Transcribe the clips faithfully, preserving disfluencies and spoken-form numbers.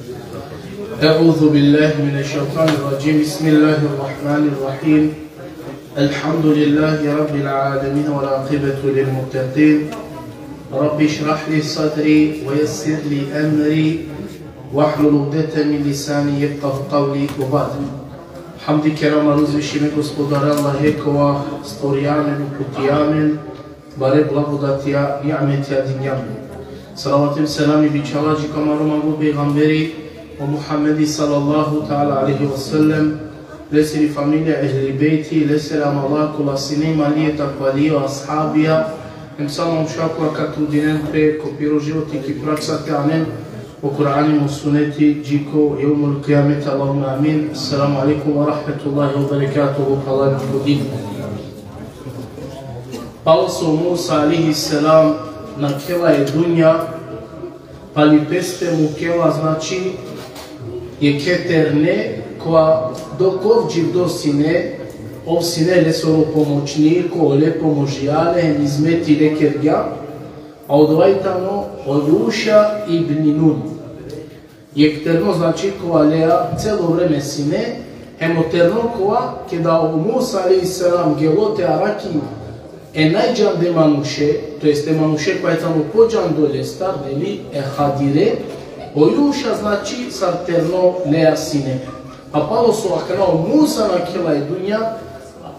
أعوذ بالله من الشيطان الرجيم. بسم الله الرحمن الرحيم. الحمد لله رب العالمين والعاقبة للمتقين. رب اشرح لي صدري ويسر لي أمري واحلل عقدة من لساني يفقه قولي وبعد. Hamdi kerama uzvišime Gospodare Allahe kova stvorija amen, uputija amen, bare blagodatija, ni'metija dinja amen. Salavati hem selami bičhava dži ko amaro manglo pejgamberi, o Muhammedi sallallahu ta'ala alejhi ve sellem, lesiri familija, ehli bejti, lesere amala kola sine imanlije, takvalije, ashabija, hem sa manuša kola ka trudinen pe ko piro životi ki praksa te anen o Kur'ani hem o suneti dži ko jevmul kijameti, Allahumme amin. Esselamu alejkum ve rahmetullahi ve berekatuhu, phralalen ko din. Palo so Musa alejhi selam nakhela e dunja, pali peste mukela, znači, jekhe terne, kova dok ov dživdo sine, ov sine lesoro pomoćniko, ole pomožija le, hem hizmeti le kergja, a odova i tano o Juša ibn Nun. Jekh terno, znači, kova leja celo vreme sine, hem o terno kova, keda o Musa alejhi selam gelo te araki e najdžande manuše, to jest e manuše kova i tano podžando lestar, neli, e Hadire, o Juša, znači, sar terno leja sine. A palo so akana o Musa nakhela e dunja,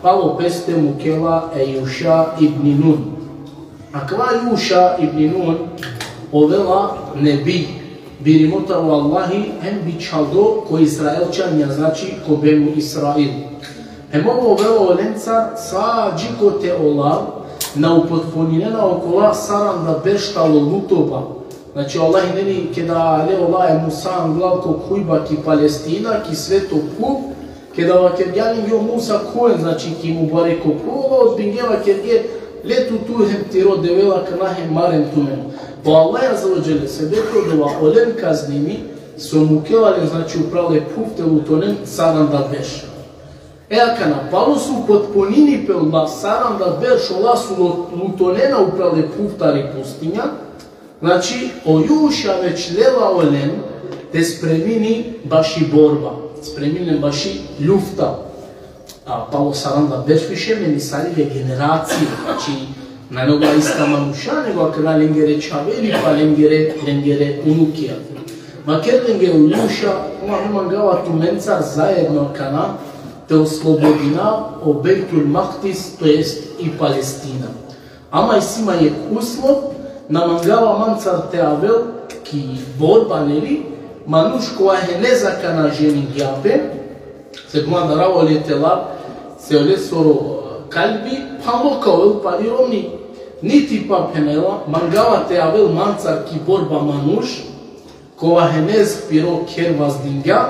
palo peste mukela e Juša ibn Nun. Akava Juša ibn Nun ovela nebi, birimo taro Allahi, hem bičhaldo ko Izraelčanja, znači ko Benu Israil. Hem ov ovela olencar sa dži kote ola na upotpuninena okola saranda berš taro lutoba. Znači, o Allahi, neli, keda ale ola e Musa anglal ko khujba ki Palestina, ki sveto phuv, keda vakergja lenge o Musa khuven, znači, ki mubareko phuv, ola odbingje, vakergje: Le tu, tu hem tiro Devel akana hem maren tumen. Pa o Allah azze ve dželle sebepi odova olen kaznini, so mukela len, znači, upral e phuv te lutonen saranda berš. E akana, palo so upotpunini pe ola saranda berš, ola so lu-, lutonena upral e phuv tari pustinja, znači, o Juša već lela olen te spremini baši borba, spremini len baši ljufta. A palo saranda berš više menisali le generacije, znači, nane ola ista manuša, nego akana lengere čhaveli, pa lengere, lengere unukija. Vakerel lenge o Juša: Ma, me mangava tumencar zaedno akana te oslobodina o Bejtul Makdis, to jest i Palestina. Ama isi ma jekh uslov, na mangava mancar te avel ki borba, neli, manuš kova henez akana ženingja pe, se guma darava ole te lav, se olesoro kalbi phanlo ka ovel pali romni. Niti pa, phenela, mangava te avel mancar ki borba manuš kova henez piro kher vazdingja,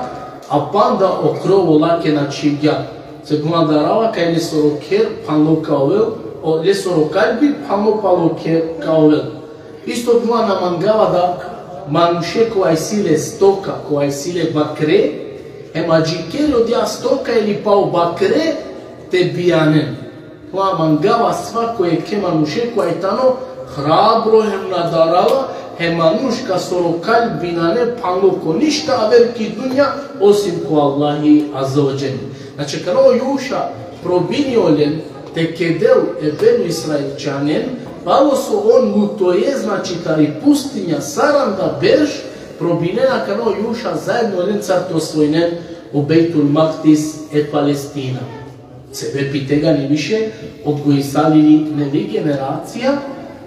a panda o krov olake na čhivgja. Se guma darava kaj lesoro kher phanlo ka ovel, olesoro kalbi phanlo palo kher ka ovel. Isto guma na mangava da manuše kova isi le stoka, kova isi le bakre, hem adžikeri odija stoka ili pa o bakre te bijanen. Kova mangava svako jekhe manuše kova i tano hrabro hem na darala, hem manuš kasoro kalbi nane phanlo ko ništa aver ki dunja, osim ko Allahi azze ve dželle. Znači, akana o Juša probini olen te kedel e Benu Israilčanen, palo so on lutoje, znači, tari pustinja saranda berš, probinena akana o Juša zaedno olencar te osvojinen o Bejtul Makdis, e Palestina. Sebepi tegani više odgojisali le nevi generacija,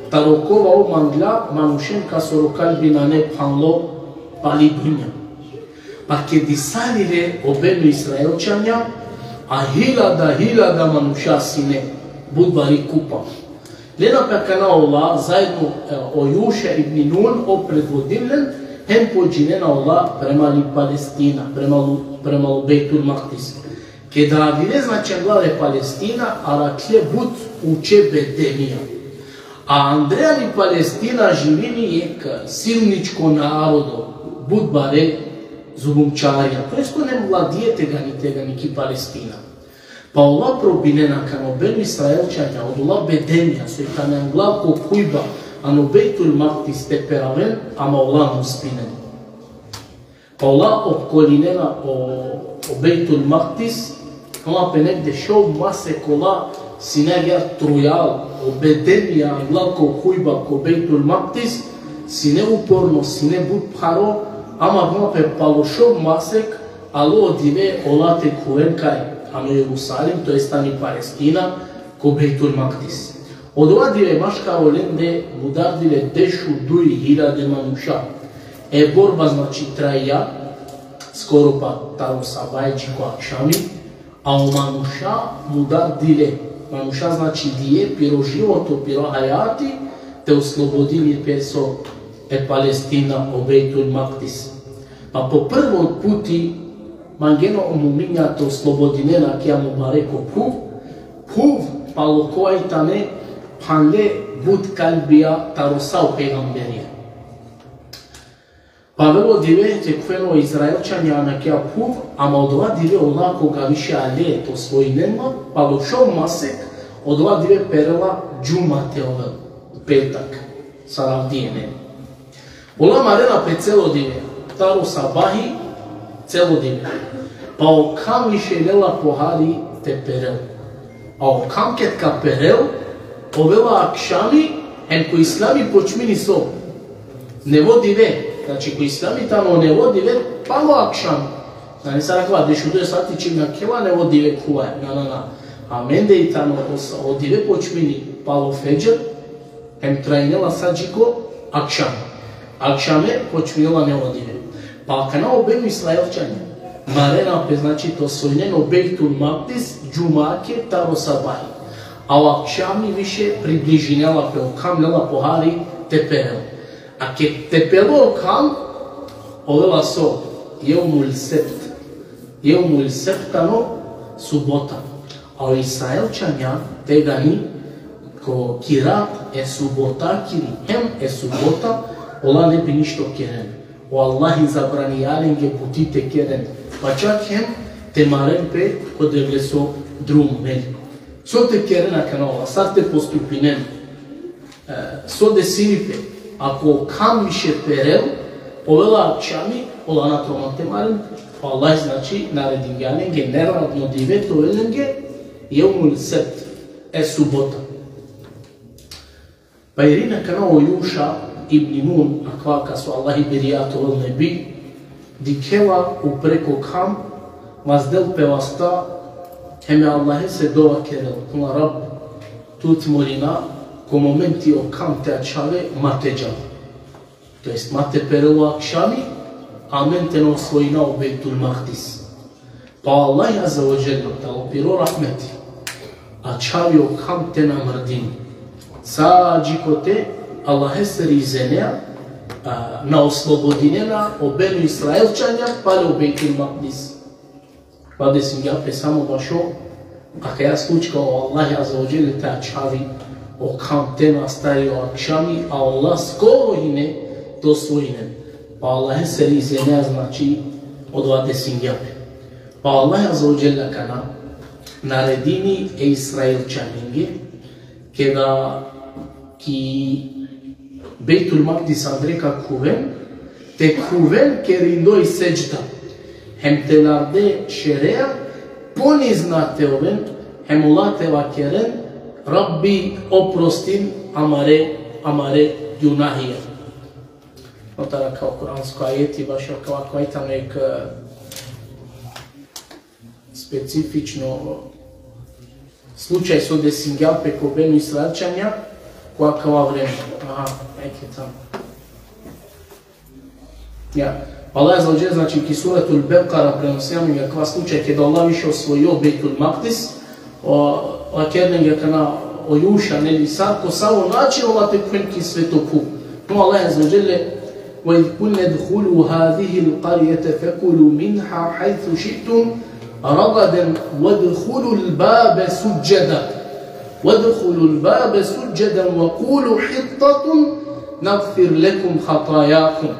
taro kova ov mangla manušen kasoro kalbi nane phanlo pali dunja. Pa kedisali le o Benu Israilčanja, a hiljada, hiljada manuša sine, but bari kupa. Lena pe akana ola, zaedno, e, o Juša ibn Nun, ov predvodini len, hem pođinena ola prema li Palestina, prema lu-, prema o Bejtul Makdis. Keda avile, znači, anglal e Palestina, arakhile but uče bedemija. A andre li Palestina živini jekh silničko narodo, but bare zulumčarija. To jest, one vladije tegani, tegani ki Palestina. Pa ola probinena akana o Benu Israilčanja, odola bedemija, so i tane anglal ko khujba, ano Bejtul Makdis te peraven, ama ola na uspinen. Ola opkolinena o, o Bejtul Makdis, ama pe negde šov masek ola sine agjaar trujal, o bedenija, angla ko hujba ko Bejtul Makdis, sine uporno, sine but pharo, ama pe palo šov masek, alo o dive ola te khuven kaj, ano Jerusalim, to jest ani Palestina, ko Bejtul Makdis. Odova dive maškar olende mudardile dešuduj hiljade manuša. E borba, znači, traja, skoro pa taro sabaj dži ko akšami, a o manuša mudardile, manuša, znači, dile piro životo, piro hajati, te oslobodini pe so e Palestina, o Bejtul Makdis. Pa po prvo puti mangena o muminja te oslobodinen akija mubareko phuv, phuv palo kova i tane phanle but kalbija taro sa o pejgamberija. Pa avela o dive te khuven o Izraelčanja ano akija phuv, ama odova dive ola koga više ale te osvojinen la, palo šov masek, odova dive perela džuma te ovel, petak, sar avdive. Ola marena pe celo dive, taro sabahi celo dive. Pa o kham više lela pohari te perel. A o kham ked ka perel, ovela akšami, hem ko islami počmini so? Nevo dive. Znači, ko islami tano nevo dive palo akšami. Znači, sar akava dešuduj sati čim nakhela, nevo dive khuvaja. Na, na, na. Amende i tano o sa-, o dive počmini palo fedžr, hem trajnela sa dži ko akšam. Akšame počminela nevo dive. Pa akana o Benu Israelčanja marena pe, znači, te osvojinen o Bejtul Makdis džumake taro sabahi. A o akšami više približinela pe, o kham lela pohari te perel. A ked te pelo o kham, ovela so? Jevmul sebt. Jevmul sebt tano subota. A o Israelčanja tegani ko kirat e subotakiri, hem e subota, ola ne bi ništo keren. O Allahi zabraningja lenge buti te keren, pa čak hem te maren pe ko Devleso drum, neli? So te keren akana ola, sar te postupinen? E, so desini pe, ako o kham više perel, ovela akšami, ola na troman te maren, pa Allah, znači, naredingja lenge, neradno dive te ovel lenge, jevmul sebt, e subota. Pa irini akana o Juša ibn Nun, akava kas o Allahi birja te ovel nebi, dikhela upre ko kham, vazdel pe vasta, hem e Allahese dova kerel, khuvel: Rabb, tut molina, ko momenti o kham te ačhave, ma te džal. To jest, ma te perel o akšami, amen te na osvojina o Bejtul Makdis. Pa Allah azze ve dželle, taro piro rahmeti, ačhavi o kham te na mrdini. Sa dži kote Allahesere izenea, a, na oslobodinena o Benu Israelčanja pale o Bejtul Makdis. Pa desingja pe samo bašo akaja slučka, o Allah azze ve dželle te ačhavi o kham te na astari o akšami, a ola skoro hine te osvojinen. Pa Allahesere izenea, znači, odova desingja pe. Pa Allah azze ve dželle akana naredini e Israelčanenge, keda ki Bejtul Makdis andre ka khuven, te khuven kerindoj sedžda, hem telarde šerea ponizna te oven, hem ola te vakeren: Rabbi, oprostin amare, amare gjunahija. Notara kao kuransko ajeti, bašo kao akava tano jek, e, specifično slučaj so desingja pe ko Benu Israelčanja, ko akava vreme. Aha, ajde tamo. Ja. Allah azze ve dželle, znači, ki Suratul Bekara prenosimo akava slučaj, keda Allah više osvojio Bejtul Makdis, o, vakerela akana o Juša, neli, sar, ko savo način ola te khuven ki sveto phuv. No Allah azze ve dželle: وإذ قلنا ادخلوا هذه القرية فكلوا منها حيث شئتم رغدا وادخلوا الباب سجدا، وادخلوا الباب سجدا وقولوا حطة نغفر لكم خطاياكم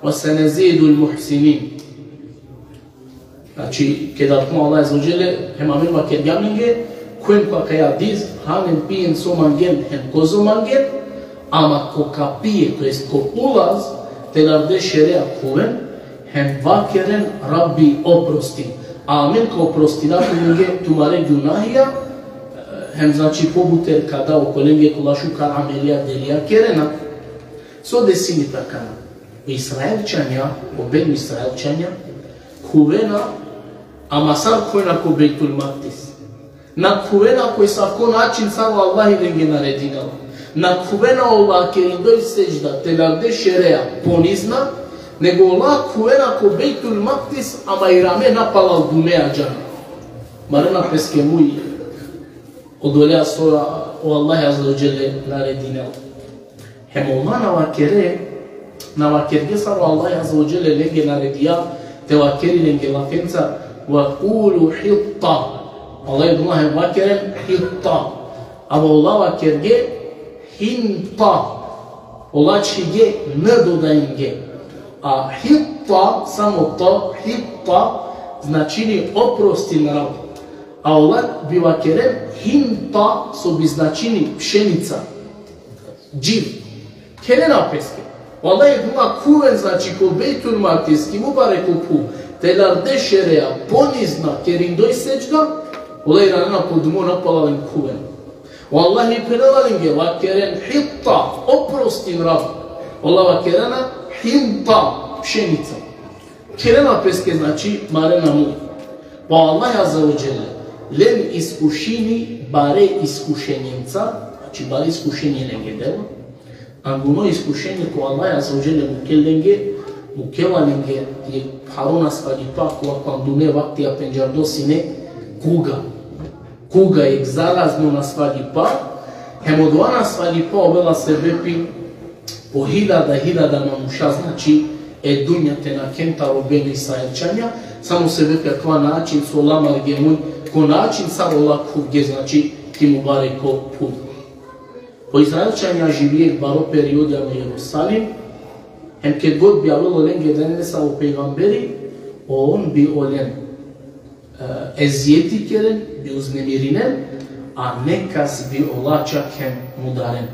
وسنزيد المحسنين. Znači, keda tano Allah azze ve dželle, hem amen vakergjam lenge, khuven ko akaja diz, hanen, pijen so mangen, hem kozo mangen, ama ko kapije, to jest ko ulaz, telarde šerea khuven, Hem vakeren: Rabbi, oprostin. Amen ka oprostina tumenge tumare gunahija, hem, znači, pobuter ka da okolenge kola šukar amelija, delija kerena. So desini pe akana? O Israelčanja, o Benu Israelčanja, khuvena, ama sar khuvena ko Bejtul Makdis. Na khuvena ko isavko način sar o Allahi lenge naredinela. Na khuvena ola kerindoj sedžda, te lerde šereja, ponizna, nego ola khuvena ko Bejtul Makdis, ama irame napalal duneja džana. Marena peske muj odolea so o Allahi Azze ve Dželle naredinela. Hem ola na vakere, na vakerge sar o Allahi Azze ve Dželle lenge naredija te vakeri lenge lafenca: Ve kulu hitta. Allahi duma hem vakeren hitta. Ama ola vakerge hinta. Ola čhige n dodainge. A hitta, samo t, hitta, značini oprostin, Rab. A ola bi vakeren hinta, so bi značini pšenica. Dživ. Kherena peske. Vallahi, duma khuven, znači, ko Bejtul Makdis, ki mubareko phuv, te lerde šereja, ponizna, kerindoj sedžda, ola iranena ko dumo napalal hem khuven. Vallahi, phenela lenge, vakeren hitta, oprostin, Rab. Ola vakerena hinta, pšenica. Kherena peske, znači, marena muj. Pa Allah Azze ve Dželle len iskušini bare iskušenjenca, znači, bare iskušenje lenge dela. Anguno iskušenje ko Allah Azze ve Dželle mukel lenge, mukela lenge jekh pharo nasvalipa, kova ko andune vaktija pendžardo sine kuga. Kuga, jekh zarazno nasvalipa, hem odova nasvalipa ovela sebepi po hiljada, hiljada manuša, znači, e dunja te nakhen taro Benu Israilčanja, samo sebepi akava način so ola marge muj, ko način sar ola khuvge, znači, ki mubareko phuv. O Israilčanja živinge baro periodi ano Jerusalim, hem ked god bi avelo lenge dane nesavo pejgamberi, on bi olen, e, ezijeti keren, bi uznemirinen, a nekas bi ola čak hem mudaren.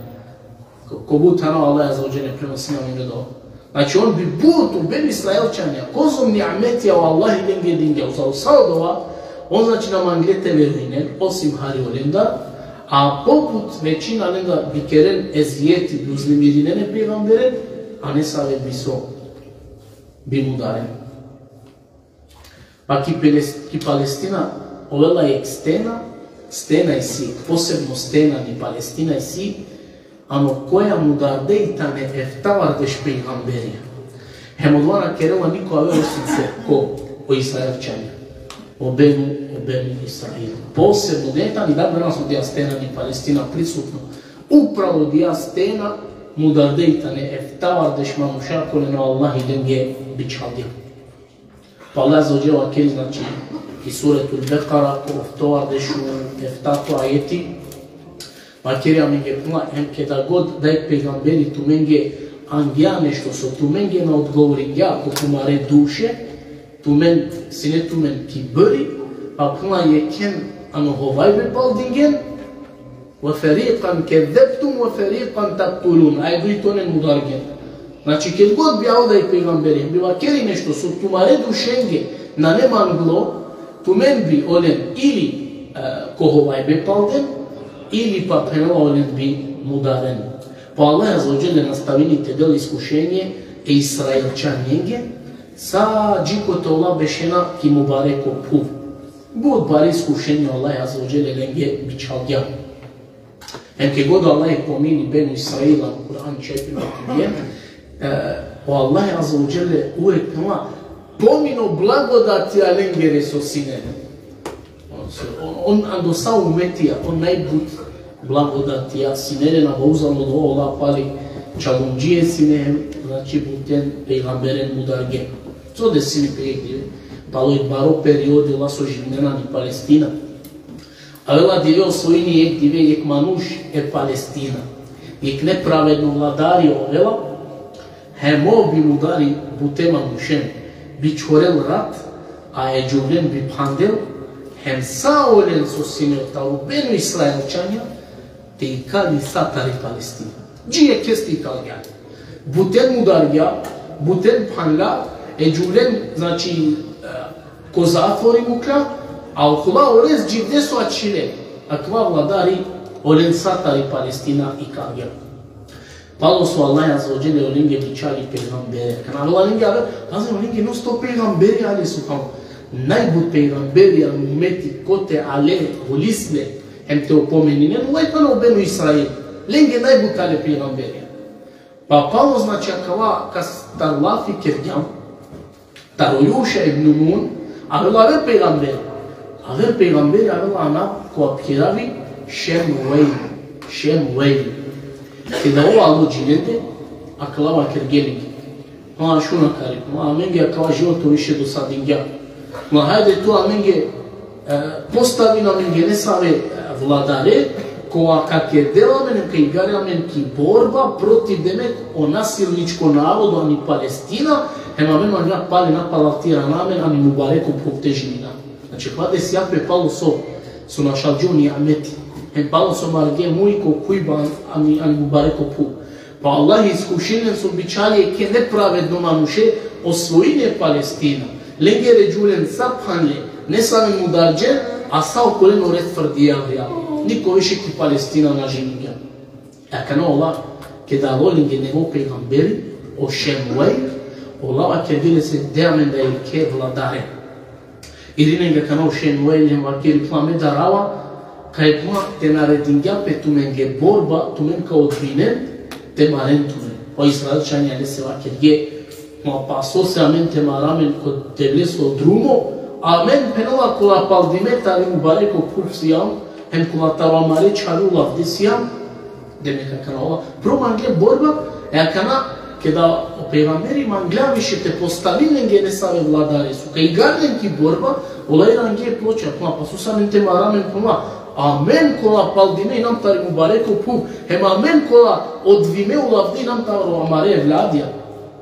Ko, ko but tano Allah Azze ve Dželle prenosini amen odova. Znači, on bi but, o Benu Israilčanja, kozom nimetija o Allahi lenge dingja, uza sa odova, on, znači, na mangle te verujnen, osim hari olendar, a pobut većina lendar bi keren ezijeti, bi uznemirinen e pejgamberen, a nesave bi so, bi mudaren. Pa ki Peles-, ki Palestina ovela jekh stena, stena isi, posebno stena ki Palestina isi, ano koja mudardej tane eftavardeš pejgamberija. Hem odova na kerela niko aver osim so ko, o Israilčanja. O Benu, o Benu Israil. Posebno, ne tani da danas odija stena ki Palestina prisutno. Upravo odija stena mudardej tane eftavardeš manuša kolen o Allahi lenge bičhalgja. Pa Allah Azze ve Dželle vakeri, znači, ki Suretul Bekara, ko oftovardeš u eftato ajeti, vakeri amenge, phenela, hem keda god daj pejgamberi tumenge angja nešto so tumenge na odgovoringja ko tumare duše, tumen, sine tumen kibri, pa, phenela, jekhen ano hovajbe paldingen, ve feriqan kezzebtum ve feriqan taktulun. Ae dujto len mudargen. Znači, ked god bi avela i pejgamberi, bi vakeri nešto so tumare dušenge nane manglo, tumen bi olen ili, e, ko hovajbe palden, ili pa, phenela, olen bi mudaren. Pa Allah Azze ve Dželle nastavini te del iskušenje e Israilčanenge, sa džikote ola bešena ki mubareko phuv. But bare iskušenje Allah Azze ve Dželle lenge bičhalgja. Hem ked god Allah pomini Benu Israila ano Kur'an četiri vakti, e, o Allah Azze ve Dželle uvek, phenela, pomini o blagodatija lengere so sine. On, on ando sa umetija, on najbut blagodatija sine len, a uzalo odova ola pali čalundžije sine hem, znači, buten pejgamberen mudarge. So desini pe jekh dive, palo jekh baro periodi ola so živinena ani Palestina. Avela dive, osvojini jekh dive jekh manuš e Palestina. Jekh nepravedno vladari ovela, hem ov bi mudari bute manušen, bi čhorel rat, a e džuvlen bi phandel, hem sa olen so sine taro Benu Israilčanja, te ikali sa tari Palestina. Dži jekheste ikalgja. Buten mudargja, buten phanla, E džuvlen, znači, e, ko zatvori mukla, a okola o rest dživde so ačhile. Akava vladari olen sa tari Palestina ikalgja. Palo so Allah azze ve dželle olenge bičhali pejgambere. Kana avela lenge, ave, pazi, olenge non stop pejgamberi, ali subhanallah. Najbut pejgamberi, a umeti kote ale, olisle, hem te opomeninen, olaj tano Benu Israil. Lenge najbut ale pejgamberi. Pa palo, znači, akava kastar lafi kergjam, taro Juša ibn Nun, avela aver pejgamberi. Aver pejgamberi avela anav kova phiravi Šemuel. Šemuel. Keda ov alo dži lende, akala vakergje lenge: Ma šun akari, ma amenge akava životo više dosadingja. Ma hajde tu amenge, e, postavin amenge nesave, e, vladare, kova ka kerdel amen, ka igari amen ki borba protiv, demek, o nasilničko narodo ani Palestina, hem amen mangljam pale napalal te irana amen ani mubareko phuv te živina. Znači, akava desija pe palo so, so našalgje o niameti. Hem palo so margje muj ko kujba ani, ani mubareko phuv. Pa Allah iskušini len so bičhali jekhe nepravedno manuše, osvojini Palestina. Lengere džuvlen sa phanle, nesaven mudarđe, a sa okolen o ret frdingja avrijal. Niko više ki Palestina na živingja. Akana ola, keda alo lenge nevo pejgamberi, o Šemuel, ola vakergje lese: De amen da jekhe vladare. Irini lenge akana o Šemuel hem vakeri: Pla, me darava kaj, pla, te naredingja pe tumenge borba, tumen ka odbinen, te maren tumen. O Izraelčanja lese vakergje: Ma pa sose amen te mara amen ko Devleso drumo, amen, phenela, kola paldime tari mubareko phuv sijam, hem kola taro amare čhave ulavde sijam, demek akana ola prvo mangle borba, e akana keda o pejgamberi mangla više te postavini lenge nesave vladare so ka igari len ki borba, ola irange ploča, pla, pa sose amen te mara amen, pla, amen kola paldime inam tari mubareko phuv, hem amen kola odbime ulavde inam taro amare evladija.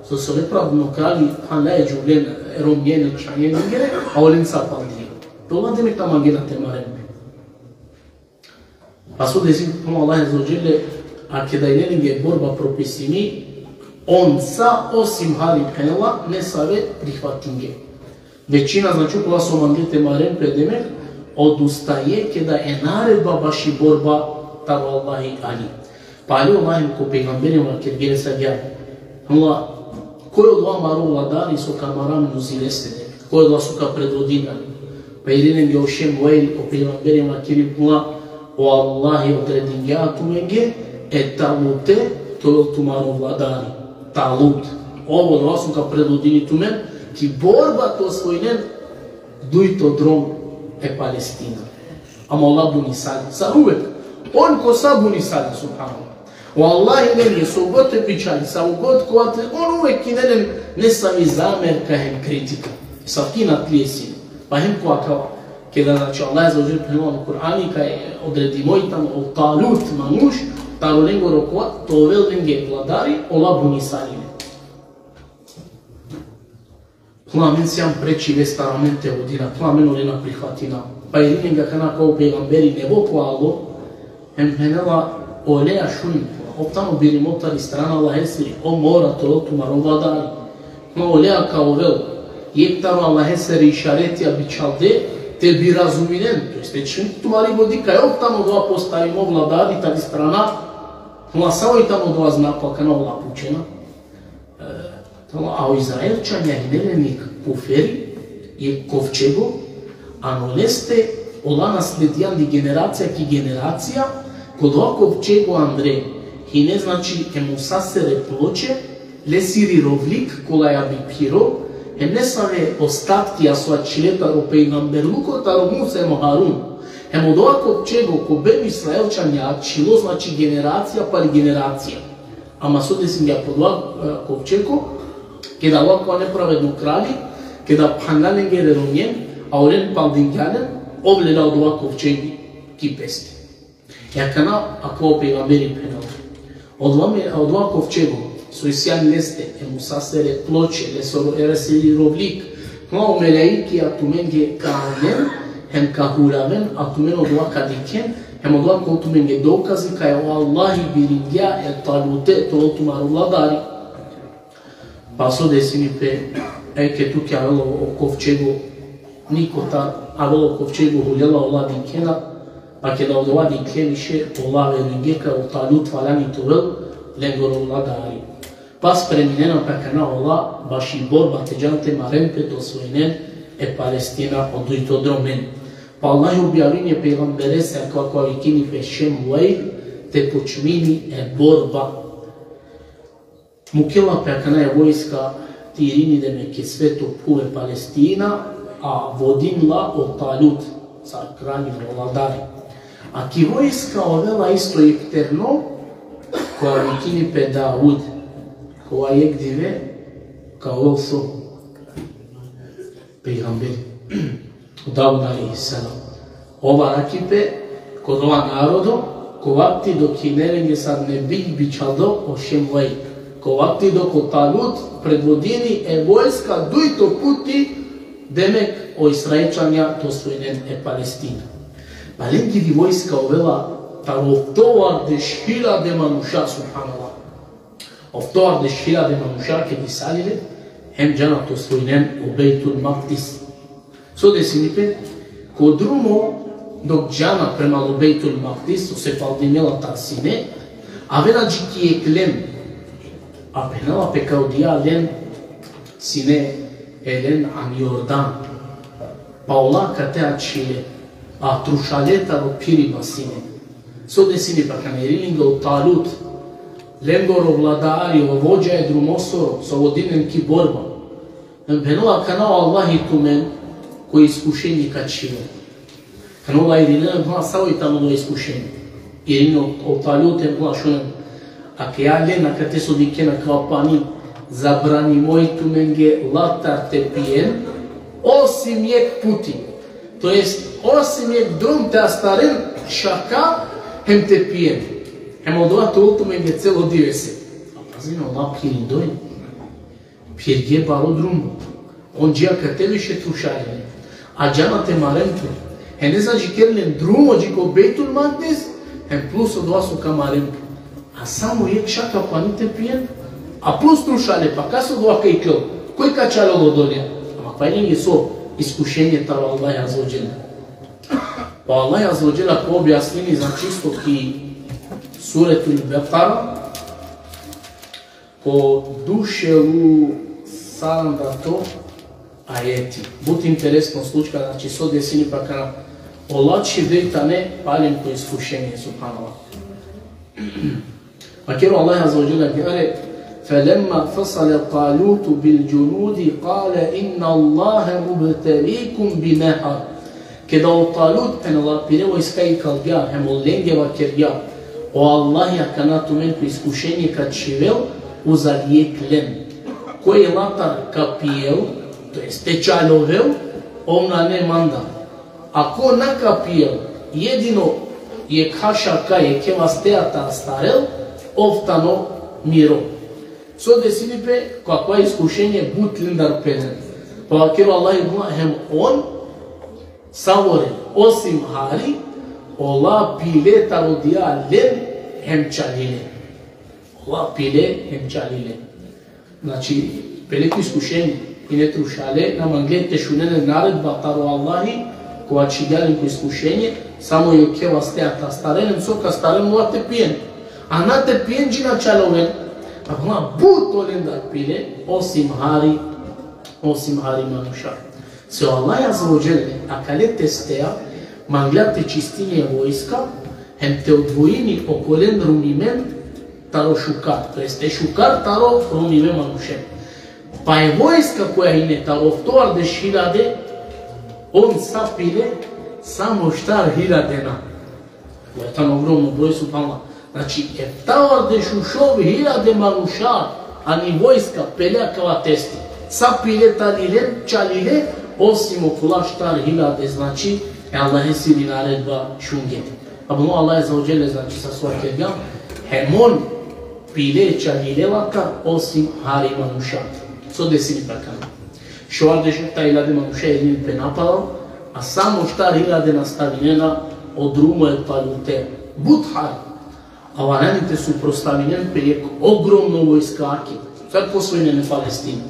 Sose o nepravedno kralji phanla e džuvlen, e romnjen, e čhanjen lengere, a olen sa paldingje. Ola demek na mangena te maren pe. Pa so desi, phenela, Allah azze ve dželle, a keda ine lenge borba propisimi, on sa osim hari, phenela, nesave prihvatinge. Većina, znači, kola so mangle te maren pe, demek, odustaje keda e naredba baši borba taro Allahi ali. Pali ola hem ko pejgamberi vakergje lese agjaar: Phenela, koj odova amaro vladari so ka mara amen uzi leste, demek? Koj odova so ka predvodini amen? Pa irini lenge o Šemuel, o pejgamberi vakeri, phenela: O Allahi odredingja tumenge e Talute te ovel tumaro vladari. Talut. Ov odova so ka predvodini tumen ki borba te osvojinen dujto drom e Palestina. Ama ola bunisali. Sar uvek. On ko sa bunisali, subhanallah. O Allahi lenge so god te bičhali, so god kova te, on uvek ine len nesavi zamerka hem kritika. Asavki inatlie sine. Pa hem ko akava. Keda, znači, Allah azze ve dželle phenela ano Kur'ani kaj odredimo i tano o Talut manuš, taro lengoro kova, te ovel lenge vladari, ola bunisali len. Pla, amen sijam preči lestar amen te vodina, pla, amen ole na prihvatina. Pa irini lenge akana ko pejgamberi nevo kova alo, hem phenela oleja: Šun, ov tano birimo tari strana Allahesiri, ov mora te ovel tumaro vladari. Pla, oleja ka ovel, jekh taro Allahesere išaretija bičhalde, te bi razuminen, to jest te čhinen tumari godi kaj ov tano odova postavimo vladari tari strana, pla, savo i tano odova znako, akana ola pučena. E, tano, a o Izraelčanja hine len jekh koferi, jekh kovčego, ano leste ola nasledija andi generacija ki generacija, ko odova kovčego andre hine, znači, e Musasere ploče, lesiri rovlik, kolaja bi phiro, hem nesave ostatkija so ačhile taro pejgamberluko, taro Musa hem o Harun. Hem odova kovčego ko Benu Israelčanja ačhilo, znači, generacija pali generacija. Ama so desingja ko odova, e, kovčego, keda alo akava nepravedno kralji, keda phanla lengere romnjen, a olen paldingja len, ov lela odova kovčegi ki peste. E akana, akava o pejgamberi phenela. Odova me, odova kovčego, so isi ani leste e Musasere ploče, lesoro, e lesiri rovlik, pla, o melaikija tumenge ka anen, hem ka huraven, a tumen odova ka dikhen, hem odova ka ovel tumenge dokazi kaj o Allahi biringja e Talute te ovel tumaro vladari. Pa so desini pe, E, ked tuke avela o kovčego, niko ta, avela o kovčego, hulela ola dikhena, pa keda ola dikhle više, ola verujnge kaj o Talut valjani te ovel lengoro vladari. Pa spreminena pe akana ola baši borba te džan te maren pe, te osvojinen e Palestina, o dujto dromen. Pa Allah objavini e pejgamberese, akava kova vikini pe Šem Vejl, te počmini e borba. Mukela pe akana e vojska te irini demek e sveto phuv e Palestina, a vodini la o Talut, sar kralj, o vladari. A ki vojska ovela isto jekh terno, kova vikini pe Davud, kova jekh dive ka ovel so? Pejgamberi. O Davud alejhi selam. Ov arakhi pe ko dova narodo, ko vakti dok hine lenge sar nebi bičhaldo o Šem Vejl. Ko vakti dok o Talut predvodini e vojska dujto puti, demek o Israelčanja te osvojinen e Palestina. Pa lengiri vojska ovela taro oftovardeš hiljade manuša, subhanallah. Oftovardeš hiljade manuša ked isalile, hem džana te osvojinen o Bejtul Makdis. So desini pe, ko drumo dok džana prema o Bejtul Makdis, so se paldinela tar sine, avena dži ki jekh len, a phenela pe kaj odija len sine e len ani Jordan. Pa ola kate ačhile, a trušale taro phiriba sine. So desini pe akana? Irini lenge o Talut, lengoro vladari, o vođa e drumosoro, so vodini len ki borba. Hem phenela akana o Allahi tumen ko iskušenje ka čhivel. Akana ola irini, hem phenela savo i tano o iskušenje. Irini o, o Talut hem phenela: Šunen, akaja len, akate so dikhena, akava pani, zabranimo i tumenge latar te pijen, osim jekh puti. To jest, osim jekh drom te astaren šaka hem te pijen. Hem odova te ovel tumenge celo divese. A pazin, ola phirindoj. Phirge baro drumo. On dži akate više trušale. A džana te maren pe. Hem ne zadžikeren len drumo dži ko Bejtul Makdis, hem plus odova so ka maren pe. A samo jekh šaka pani te pijen, a plus trušale, pa kas odova ka iklol? Koj ka čalol odolea? Ama pa lenge so iskušenje taro Allah azze ve dželle. Pa Allah azze ve dželle ko objasnini, znači, isto ki Suretul Bekara, ko duj šel u sarandato ajeti. But interesno slučka, znači, so desini pe akana. Ola čhivde tane palem ko iskušenje, subhanallah. Vakeri o Allah azze ve dželle: فلما فصل طالوت بالجنود قال إن الله مبتليكم بنهر. Keda o Talut, phenela, pire vojska ikalgja, hem olenge vakergja: O Allahi akana tumen ko iskušenje ka čhivel uzal jekh len. Koj latar ka pijel, to jest te čaljovel, ov nane mandar. A ko na ka pijel, jedino jekha šaka, jekhe vasteja te astarel, ov tano miro. So desini pe, ko akava iskušenje but lendar pele. Pa vakeri o Allah: Hem on, savore, osim hari, ola pile taro odija len, hem čalile. Ola pile, hem čalile. Znači, pele ko iskušenje, ine trušale, na mangle te šunen e naredba taro Allahi, kova čhivgja len ko iskušenje, samo jekhe vasteja te astaren, hem so ka astaren, ola te pijen. A na te pijen, dži na čaljoven. A ama but olendar pile, osim hari, osim hari manuša. So o Allah azze ve dželle akale testeja mangla te čistini e vojska, hem te odvojini okolen rumimen taro šukar, to jest e šukar taro rumive manušen. Pa e vojska koja ine taro oftovardeš hiljade, on sa pile, samo štar hiljade na. Ovo je tano ogromno broj, subhanallah. Znači, eftavardeš u šov hiljade manuša, ani vojska, pele akava testi. Sa pile, talilen, čalile, osim okola štar hiljade, znači, e Allahesiri naredba šunge. A bunu Allah azze ve dželle, znači, sa so kergja, hem on pile, čalile latar, osim hari manuša. So desini pe akana? Šovardeš efta hiljade manuša irini pe napalal, a samo štar hiljade nastavinena o drumo e Talute. But hari. A valjani te suprostavinen pe jekh ogromno vojskake. Sar ka osvojinen e Palestina.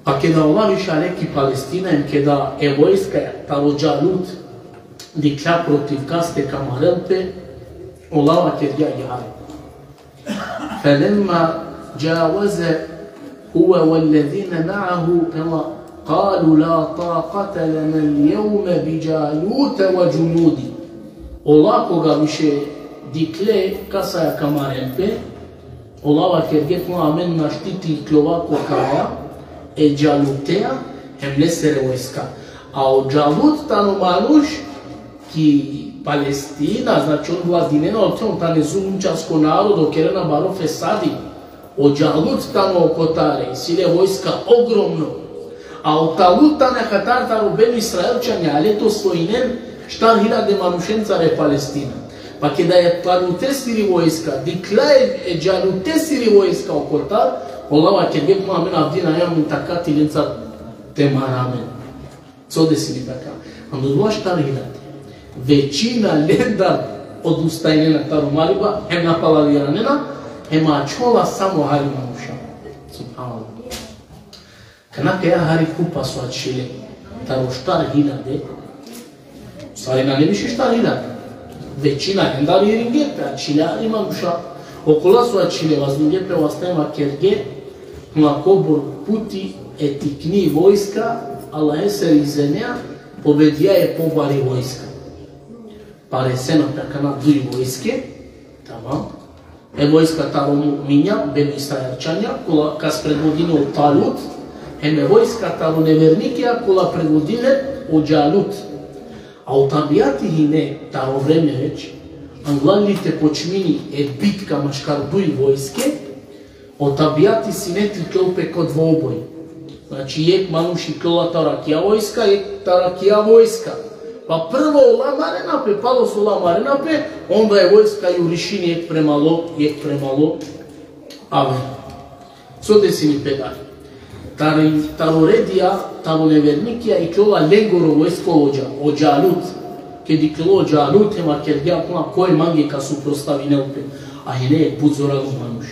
Pa keda ola više ale ki Palestina, em keda e vojska taro Džalut dikhlja protiv kaste ka marel pe, ola vakergja i hari. فلما جاوزه هو والذين معه, قالوا لا طاقة لنا اليوم بجالوت وجنوده. Ola koga više dikhle kasaja ka maren pe, ola vakerge: Amen našti te ikljova ko kraja e Džaluteja hem lesere vojska. A o Džalut tano manuš ki Palestina, znači on vladinena, on tano zulumčarsko narodo, kerena baro fesadi. O Džalut tano okotare, isi le vojska ogromno. A o Talut tano akatar taro Benu Israelčanja, ale te osvojinen štar hiljade manušencar e Palestina. Pa keda e Talutesiri vojska dikhlja e Džalutesiri vojska okotar, ola vakerge: Amen avdi nane amen takati lenca te mara amen. So desini pe akana? Ando dova štar hiljade, većina lendar odustajnena taro mariba, hem na palaviranena, hem ačhola samo hari manuša. Subhanallah. Kana kaja hari kupa so ačhile, taro štar hiljade, sar nane više štar hiljade, većina lendar iringe pe, ačhile hari manuša. Okola so ačhile, vazdinge pe vasta hem vakerge: Kobor puti e tikni vojska Allahesere izenea pobedija e pobari vojska. Pa resena pe akana duj vojske, tamam. E vojska taro mu'minja, Benu Israelčanja, kola kas predvodini o Talut, hem e vojska taro nevernikija, kola predvodini o Džalut. A o tabijati hine taro vreme već, anglal li te počmini e bitka maškar duj vojske, o tabijati sine te iklol pe ko dvoboj. Znači, jekh manuš iklola taro akija vojska, jekh taro akija vojska. Pa prvo ola marena pe, palo so ola marena pe, onda e vojska jurišini jekh prema lo, jekh prema lo. Amen. So desini pe dali? Tari, taro redija, taro nevernikija iklola lengoro vojskovođa, o Džalut. Ked iklola o Džalut, hem vakergja: Koj mange ka suprostavinel pe? A hine but zoralo manuš.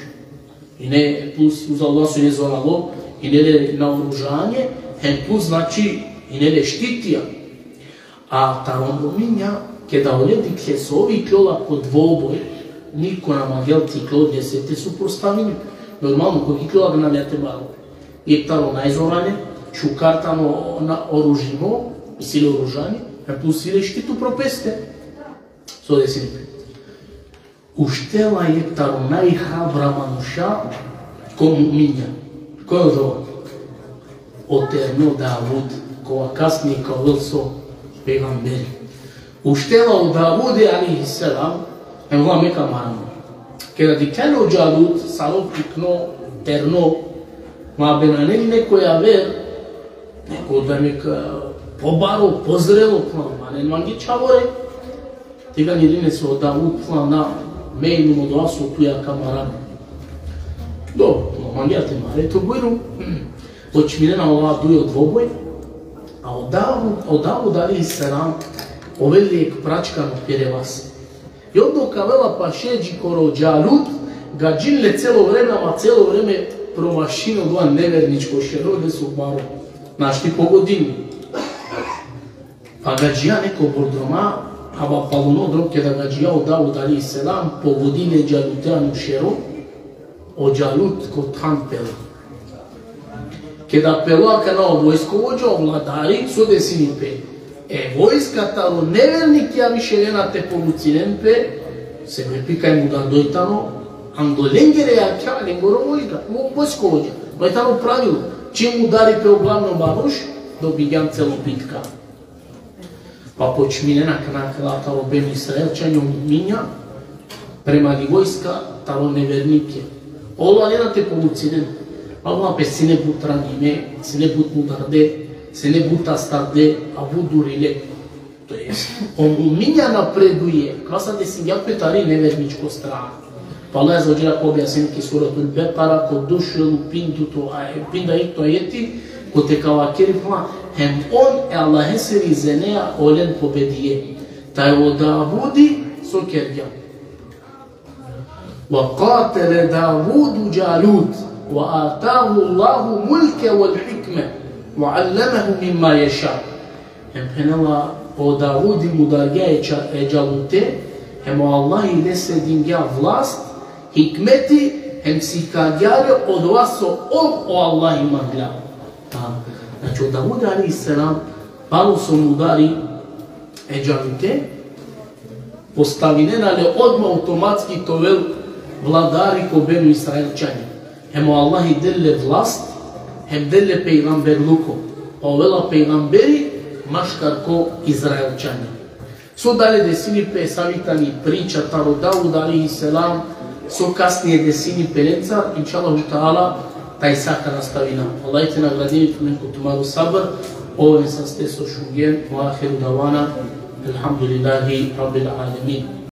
Hine plus uz Allah so hine zoralo, hine le naoružanje, hem plus, znači, hine le štitija. A taro mu'minja, keda ole dikhle so ov iklola ko dvoboj, niko na mangel te iklol lese te suprostavini. Normalno, koj iklola, gana le te marel. Jekh tano najzorale, šukar tano naoružimo, isi le oružanje, hem plus isi le štitu upro peste. So desini pe? Uštela jekh taro najhrabra manuša ko mu'minja. Koj odova? O terno Davud, kova kasnije ka ovel so? Pejgamberi. Uštela o Davudi alejhi selam, hem vakergja: Me ka mara. Keda dikhlja le o Džalut sar ov tikno, terno, ma benane li neko javer, neko da nek, e, pobaro, pozrelo, pla, ma nen mange čhavore. Tegani irini so o Davud, pla, na, me inum odova so tuja ka mara. Dobro, mangea te mare, to bujrum. Počminena ola duj o dvoboj, a o Davud, o Davud alejhi selam, ovel le jekh pračkano pere vas. I odma ka avela paše dži koro Džalut, gadžini le celo vreme, ama celo vreme promašini odova neverničko šero, le so baro našti pogodini. Pa gadžija nekobor droma, ama paluno drom keda gadžija o Davud alejhi selam, pogodini e Džaluteano šero, o Džalut ko than pela. Keda pela akana o vojskovođa, o vladari, so desini pe? E vojska taro nevernikija više lena te povucinen pe, sebepi kaj mudardo i tano, ando lengere jakha, lengoro vojska, vo-, vojskovođa. Ova i tano pravilo, čim mudari pe o glavno manuš, dobingjan celo bitka. Pa počminena akana taro Benu Israelčanja, o mu'minja, prema li vojska taro nevernikija. Ola lena te povucinen. Ama pe sine but ranime, sine but mudarde, sine but astarde, a but durile. To jest, o mu'minja napreduje, kasa desingja pe tari neverničko strana. Pa Allah azze ve dželle ka objasnini ki Suratul Bekara, ko dušel u pinduto aje-, pinda ikto ajeti, kote ka vakeri, pla, hem on e Allahesiri izenea olen pobedije. Taj o Davudi so kergja? Ve katele Davudu Džalut. وآتاه الله الملك والحكمة وعلمه مما يشاء. Hem phenela, o Davudi mudargja e Dža-, e Džalute, hem o Allahi lese dingja vlast, hikmeti, hem sikagja le odova so ov o Allahi mangla. Ha, znači, o Davud alejhi selam, palo so mudari e Džalute, postavinena le odma automatski te ovel vladari ko Benu Israilčanja. Hem o Allahi del le vlast, hem del le pejgamberluko. Pa ovela pejgamberi maškar ko Izraelčanja. So dalje desini pe, savi tani priča taro Davud alejhi selam, so kasnije desini pe lencar, inšallahu ta'ala, tajsa ka nastavina. Allah te nagradini tumen ko tumaro sabr, oven saste so šungjen, ve ahiru davana, elhamdulillahi rabbil alemin.